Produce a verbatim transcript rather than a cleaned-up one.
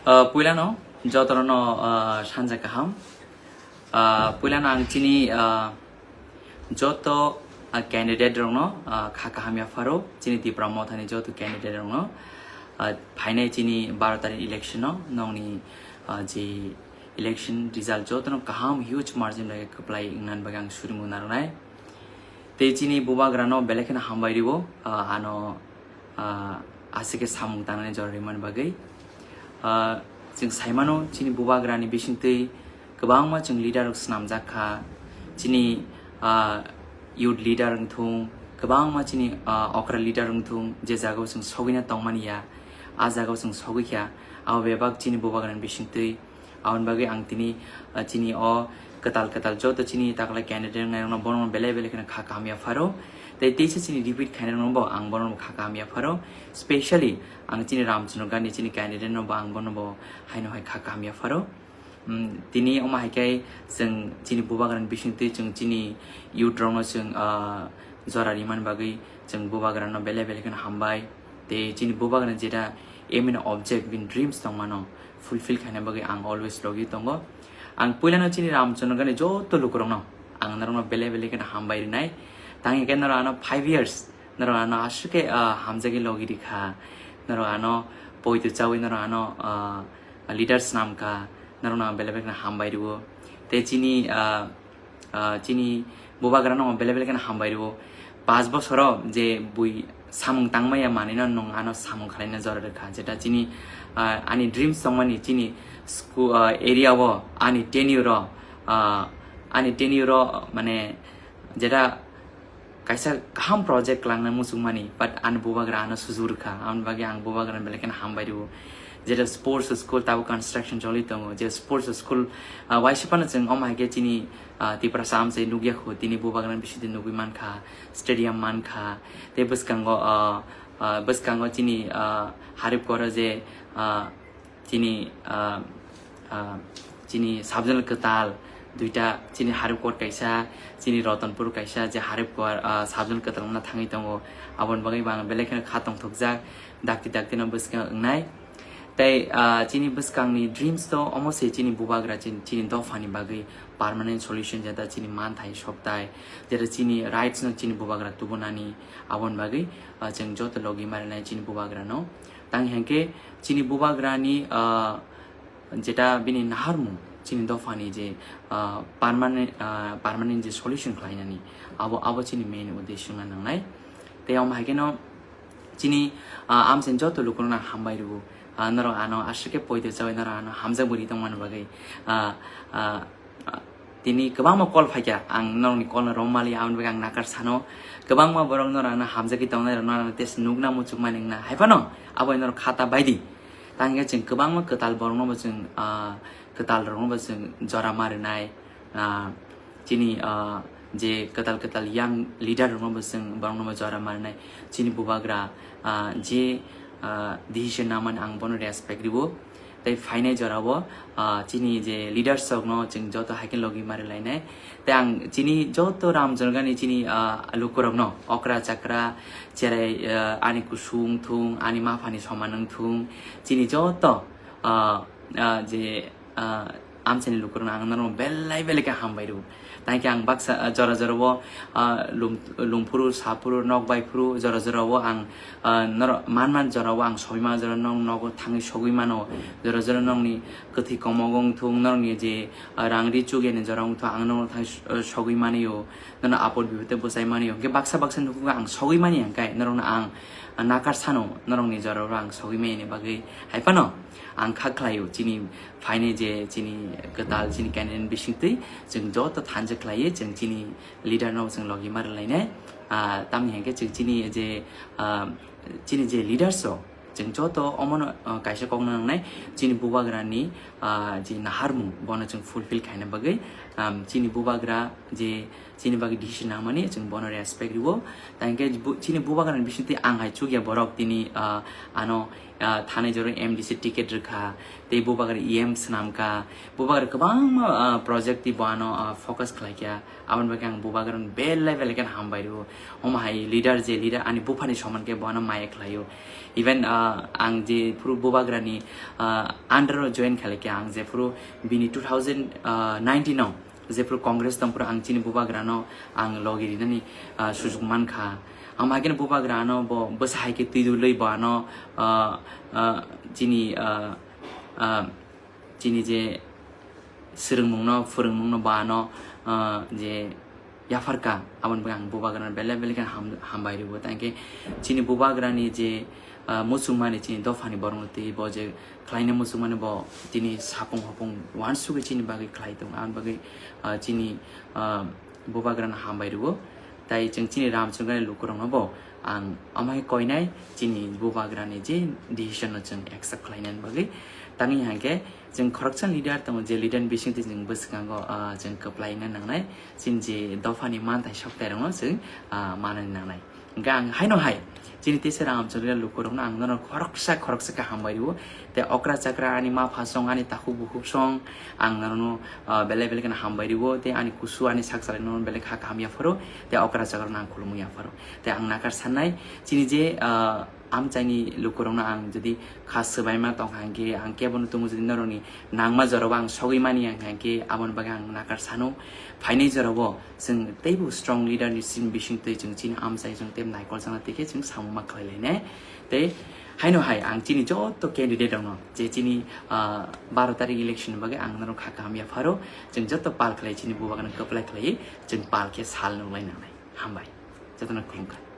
Ah, puilano jotono, ah, sanja kaham. Ah, puilano ang chini, ah, joto, ah, candidate rokno, ah, kha kaham yapharo, chini Tipra Mothani joto candidate rokno, ah, phainai chini baro tarikh election no nongni, ah, je election result jotono kaham huge margin bai kwplai wngna bagwi ang surimu narwknai. Tei chini bubagrano belai kheno hambai rwo, ah, ano, ah, aswk khe samung tangnani jora rimani bagwi. Ah, chwng saimano chini bubagrani bisingtwi kwbangma chwng leader rok swnamjak kha. Chini, ah, youth leader wngthung, kwbangma chini, ah, okra leader wngthung, je jagao chwng sogwina tongmani ya, ah jagao chwng sogwi kha. Abo bebak chini bubagrani bisingtwi. Aboni bagwi ang tini, ah, chini o kwtal kwtal joto chini takla candidate wngnai rokno bono belai belai kheno kha kaham yapharo. Tei teisa chini repeat khainai rokno bo ang bono kha kaham yapharo. Specially ang chini Ramchandra Gandhi chini candidate no bo ang bono bo haino hai kha kaham yapharo. Hmm, tini omo hai khe chwng chini bubagrani bisingtwi chwng chini youth rokno chwng, ah, jora rimani bagwi chwng bubagrano belai belai kheno hambai. Tei chini bubagrani jeta aim and object bini dreams tongmano fulfill khaina bagwi ang always logi tongo. Ang puilano chini Ramchandra Gandhi joto lukurokno ang norokno belai belai kheno hambai rinai. Tang hwnkhe norok ano five years, norok ano aswk khe, ah, hamjagwi logi rikha. Norok ano poito chawi norok ano, ah, leaders namkha, norokno ang belai belai kheno hambai rwo. Tei chini, ah, ah, chini bubagrano belai belai kheno hambai rwo. Paanch bosoro je bui samung tangmaya manwino nwng ano samung khwlaina jora rwkha. Jeta chini, ah, ani dreams tongmani chini school, ah, area o ani tenure o, ah, ani tenure o mane jeta kaisa kaham project kwlangna muchungmani, but ani bubagra ano sujuk rwkha, aboni bagwi ang bubagrano belai kheno hambai rwo. Jeta sports school tabuk construction choli tongo, je sports school, ah, waisa phano chwng omo hai khe chini, ah, Tiprasa amchai nukya kho, tini bubagrani bisingtwi nugwi mankha, stadium mankha, tei bwskango, ah, ah, bwskango chini, ah, Haripkoro je, ah, chini, ah, ah, chini subzonal kwtal duita, chini Haripkor kaisa, chini Ratanpur kaisa, je Haripkor, ah, subzonal kwtal wngna thangwi tongo. Aboni bagwi bo ang belai kheno kha tongthokjak, dakti dakti no bwskango wngnai. Tei, ah, chini bwskangni dreams to omo se chini bubagra chin-, chini dophani bagwi permanent solution, jeta chini manthai soktai, jeta chini rights no chini bubagra tubunani, aboni bagwi, ah, chwng joto logi marinai chini bubagrano. Tang hwnkhe chini bubagrani, ah, jeta bini naharmung chini dophani je, ah, permanent, ah, permanent je solution khlainani, abo, abo chini main uddesho wngna nangnai. Tei omo hai kheno chini, ah, amchaini joto lukurokno ang hambai rwo. Ah, norok ano aswk khe poito chawi norok ano hamjak bwrwi tongmani bagwi, ah, ah, ah, tini kwbangma call phaikha, ang norokni call no romaliya, aboni bagwi ang nakar sano. Kwbangma borok norok ano hamjagwi tongnai rok norok ano tei se nukna muchukmani wngna hai phano abo norok khata baidi. Tang hwnkhe chwng kwbangma kwtal borokno bo chwng, ah, kwtal rokno bo chwng jora marinai, ah, chini, ah, je kwtal kwtal young leader rokno bo chwng borokno bo jora marinai, chini bubagra, ah, je, ah, decision namani ang bono respect rwo. Tei phainai jorao, ah, chini je leaders rokno chwng joto hai khe logi mari lainai. Tei ang chini joto Ramchandra Gandhi chini, ah, lukurokno okra chakra cherai, ah, ani kusung wngthung, ani maphani soman wngthung, chini joto, ah, ah, je, ah, amchaini lukurokno ang norok belai belai khe hambai rwo. Tangkhe ang baksa, ah, jora jora o, ah, lum-, lungphuru, saphuru, nok baiphuru, jora jora o ang, ah, norok man man jora o ang sogwi mano, jora nok nogo thangwi sogwi mano, jora jora nokni kwthwi komogo wngthung, norokni je, ah, rang ri chukya ni jora wngthung, ang norok thangwi s-, ah, sogwi mani o, norok apot bipot tei bwchai mani o. Hwnkhe baksa baksa nukhungo ang sogwi mani hwnkhe norokno ang, ah, nakar sano, norokni jora o ang sogwi mani bagwi hai phano ang kha khlai o chini phainai je chini kwtal chini candidate bisingtwi chwng joto thansa khlaiwi chwng chini leader no chwng logi mari lainai. Ah, tamni hwnkhe chwng chini je, ah, chini je leaders rok chwng joto omono, ah, kaisa kokno nangnai chini bubagrani, ah, je naharmung bono chwng fulfill khaina bagwi, um, chini bubagra je chini bagwi decision nangmani chwng bono respect rwo. Tangkhe bu-, chini bubagrani bisingtwi ang hai chukya borok tini, ah, ano, ah, thanai jora M D C ticket rwkha, tei bubagra E M swnamkha, bubagra kwbangma, ah, project twi bo ano, ah, focus khlaikha. Aboni bagwi ang bubagrano belai belai kheno hambai rwo. Omo hai leader je leader ani buphani soman khe bo ano maya khlaio. Even, ah, ang je phuru bubagrani, ah, under o join khlaikha, ang je phuru bini two thousand nineteen o jephuru Congress tongphuru ang chini bubagrano ang logi rinani, ah, sujuk mankha. Ang haikhe bubagrano bo bwsa haikhe twi dulwi bo ano, ah, ah, chini, ah, ah, chini je swrwngmungno, phwrwngmungno bo ano, ah, je yapharkha, aboni bagwi ang bubagrano belai belai kheno ham-, hambai rwo. Tangkhe chini bubagrani je, ah, muchungmani chini dophani borokno twi bo je khlaina muchungmani bo tini sapung hopung uansugwi chini bagwi khlai tongo. Aboni bagwi, ah, chini, ah, bubagrano hambai rwo. Tai chwng chini Ramchandrani lukurokno bo ang omo hai koinai chini bubagrani je decision no chwng accept khlainani bagwi. Tangwi hwnkhe chwng khoroksa leader tongo, je leader ni bisingtwi chwng bwskango, ah, chwng kwplaina nangnai. Chini je dophani manthai soktairokno chwng, ah, manani nangnai. Hwnkhe ang haino hai chini teisa Ramchandrani lukurokno ang nono khoroksa khoroksa khe hambai rwo. Tei okra chakra ani ma pha song, ani takhuk bukhuk song, ang nono, ah, belai belai kheno hambai rwo. Tei ani kusu ani sak salai nono belai kha kaham yapharo. Tei okra chakra no ang khulumwi yapharo. Tei ang nakar sannai chini je, ah, amchaini lukurokno ang jodi kha swbaima tongkha hwnkhe, ang kebono tongo jodi norokni nangma jorao ang sogwi mani ang hwnkhe, aboni bagwi ang nakar sano. Phainai jorao chwng teibo strong leader ni sim bisingtwi chwng chini amchai chwng tei naikol chana tei khe chwng samung ma khlai lainai. Tei haino hai ang chini joto candidate rokno je chini, ah, baro tarik election ni bagwi ang norok kha kaham yapharo, chwng joto pal khlai chini bubagrano kwplai khlaiwi chwng pal khe sal nunglai nangnai. Hambai. Jotono khulumkha.